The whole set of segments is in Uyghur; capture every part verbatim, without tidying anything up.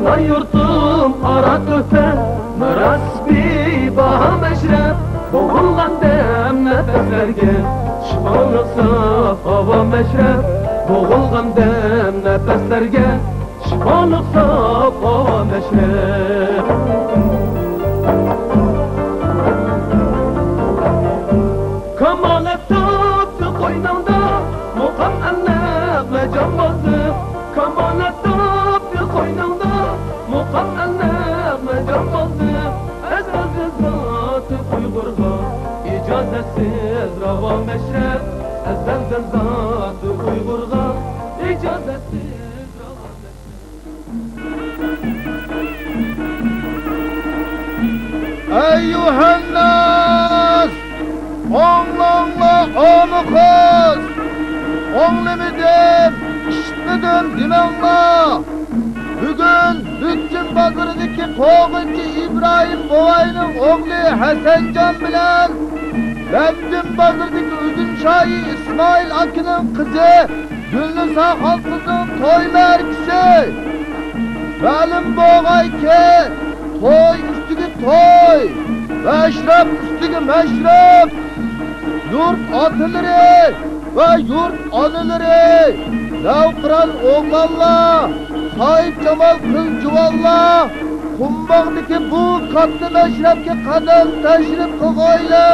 يۇرتۇم ئارا تۆھپە، مىراس بىباھا مەشرەپ، بوغۇلغاندەم نەپەسلەرگە، شىپالىق ساپ ھاۋا مەشرەپ، بوغۇلغاندەم نەپەسلەرگە، شىپالىق ساپ ھاۋا مەشرەپ. كامالەت تاپتى قوينۇڭدا، مۇقام ئەلنەغمە جامبازلىق. كامالەت تاپتى قوينۇڭدا، مۇقام ئەلنەغمە جامبازلىق. ئەزەلدىن زاتى ئۇيغۇرغا ئىجازەتسىز راۋا مەشرەپ، ئەزەلدىن زاتى ئۇيغۇرغا ئىجازەتسىز راۋا مەشرەپ. ئەي يۇھەنناس! ئاڭلاڭلار، ئامۇ قىز! ئاڭلىمىدىم، ئىشىتمىدىم دېمەڭلار! بۈگۈن بۈتتۈن بازىرىدىكى قوغۇنچى ئىبراھىم بوۋاينىڭ ئوغلى ھەسەنجان بىلەن بەتتىن بازىرىدىكى ئۈزۈم شاھى ئىسمائىل ئاكىنىڭ قىزى گۈلنىسا خانقىزنىڭ توي مەرىكىسى. مەلۇم بولغايكى، توي ئۈستىگە توي، مەشرەپ ئۈستىگە مەشرەپ. يۇرت ئاتىلىرى ۋە يۇرت ئانىلىرى، نەۋقىران ئوغلانلار، ساھىبجامال قىز-جۇۋانلار، قۇمباغدىكى بۇ كاتتا مەشرەپكە قەدەم تەشرىپ قىلغايلى!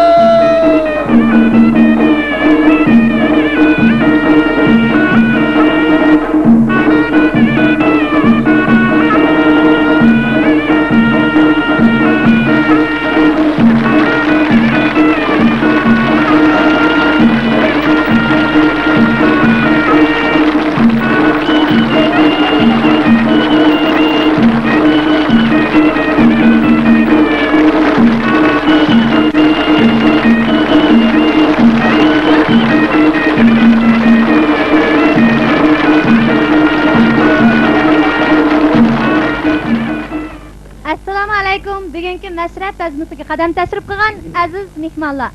ئەسسالامۇ ئەلەيكۇم، بۈگۈنكى مەشرەپ بەزمىسىگە قەدەم تەشرىپ قىلغان ئەزىز مېھمانلار،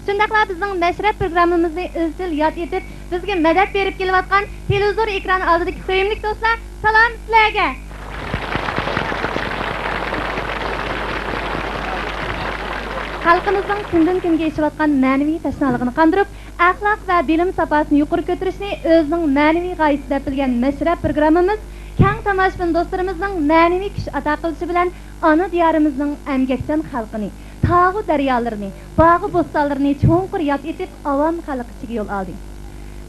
شۇنداقلا بىزنىڭ مەشرەپ پروگراممىمىزنى ئىزچىل ياد ئېتىپ، بىزگە مەدەت بېرىپ كېلىۋاتقان تېلېۋىزور ئېكرانى ئالدىدىكى سۆيۈملۈك دوستلار، سالام سىلەرگە! خەلقىمىزنىڭ كۈندىن-كۈنگە ئېشىۋاتقان مەنىۋى تەشنالىقىنى قاندۇرۇپ، ئەخلاق ۋە بىلىم ساپاسىنى يۇقىرى كۆتۈرۈشنى ئۆزىنىڭ مەنىۋى غايىسى دەپ بىلگەن مەشرەپ پروگراممىمىز كەڭ تاماشىبىن دوستلىرىمىزنىڭ مەنىۋى كۈچ ئاتا قىلىشى بىلەن ئانا دىيارىمىزنىڭ ئەمگەكچان خەلقىنى، تاغۇ دەريالىرىنى، باغۇ بوستانلىرىنى چوڭقۇر ياد ئېتىپ، ئاۋام خەلق ئىچىگە يول ئالدى.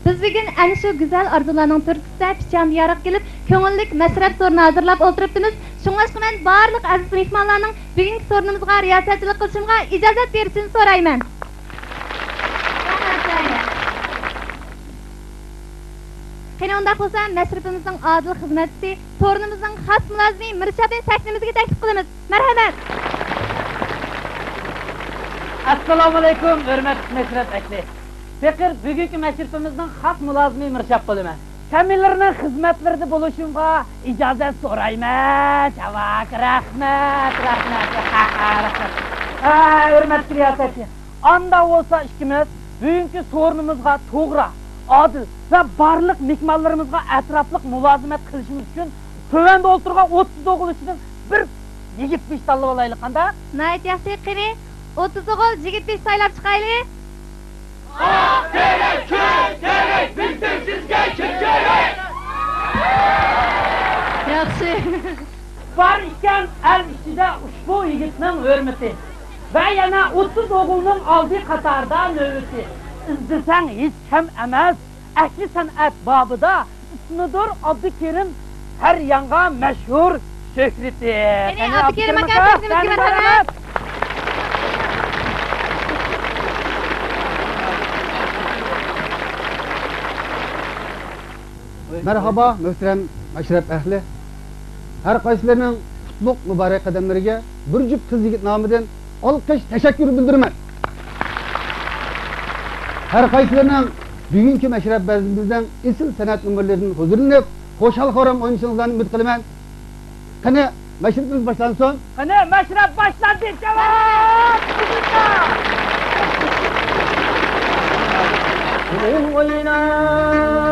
بىز بۈگۈن ئەنە شۇ گۈزەل ئارزۇلارنىڭ تۈرتكىسىدە پىچان دىيارىغا كېلىپ، كۆڭۈللۈك مەشرەپ سورۇنى ھازىرلاپ ئولتۇرۇپتىمىز. شۇڭلاشقا مەن بارلىق ئەزىز مېھمانلارنىڭ بۈگۈنكى سورۇنىمىزغا رىياسەتچىلىك قىلىشىمغا ئىجازەت بېرىشىنى سورايمەن. قېنى ئۇنداق بولسا، مەشرىپىمىزنىڭ ئادىل خىزمەتچىسى، سورۇنىمىزنىڭ خاس مۇلازىمى مىرشابنى سەھنىمىزگە تەكلىپ قىلىمىز. مەرھەمەت! ئەسسالامۇئەلەيكۇم، ھۆرمەتلىك مەشرەپ ئەھلى! پېقىر بۈگۈنكى مەشرىپىمىزنىڭ خاس مۇلازىمى مىرشاپ بولىمەن. سەمىلىرىنىڭ خىزمەتلىرىدە بولۇشۇمغا ئىجازەت سورايمەن. چاۋاك، رەھمەت، رەھمەت، رەھمەت. ھە، ھۆرمەتلىك رىياسەتچى. ئاندا بولسا ئىككىمىز بۈگۈنكى سورۇنىمىزغا توغرا، ئادىل ۋە بارلىق مېھمانلىرىمىزغا ئەتراپلىق مۇلازىمەت قىلىشىمىز ئۈچۈن تۆۋەندە ئولتۇرغان ئوتتۇز ئوغۇل ئىچىدىن بىر يىگىت بېشى تاللىۋالايلى، قانداق؟ ناھايىتى ياخشى، قېنى، ئوتتۇز ئوغۇل يىگىت بېشى سايلاپ چىقايلى. ئاق تېرىك، كۆك تېرىك، بىزدىن سىزگە كىم كېرەك؟ ياخشى. بار ئىكەن ئەل ئىچىدە ئۇشبۇ يىگىتنىڭ ھۆرمىتى ۋە يەنە ئوتتۇز ئوغۇلنىڭ ئالدى قاتاردا نۆۋىتى. ئىزدىسەڭ ھېچ كەم ئەمەس، ئەھلى سەنئەت بابىدا ئىسمىدۇر ئابدۇكېرىم ھەر يانغا مەشھۇر شۆھرىتى. قېنى، قېنى، ئابدۇكېرىم ئابدۇكېرىم ئاكا، ئاكا، سەھنىمىزگە سەھنىمىزگە مەرھەمەت. مەرھابا، مۆھتەرەم مەشرەپ ئەھلى! ھەر قايسىلىرىنىڭ قۇتلۇق مۇبارەك قەدەملىرىگە بىر جۈپ قىز يىگىت نامىدىن ئالقىش، تەشەككۈر بىلدۈرىمەن. ھەر قايسىلىرىنىڭ بۈگۈنكى مەشرەپ بەزمىمىزنىڭ ئېسىل سەنئەت نومۇرلىرىدىن ھۇزۇرلىنىپ، خۇشال-خۇرام ئوينىشىڭلارنى ئۈمىد قىلىمەن. قېنى، مەشرىپىمىز باشلانسۇن. قېنى، مەشرەپ باشلاندى، جاۋاب! ئوينا!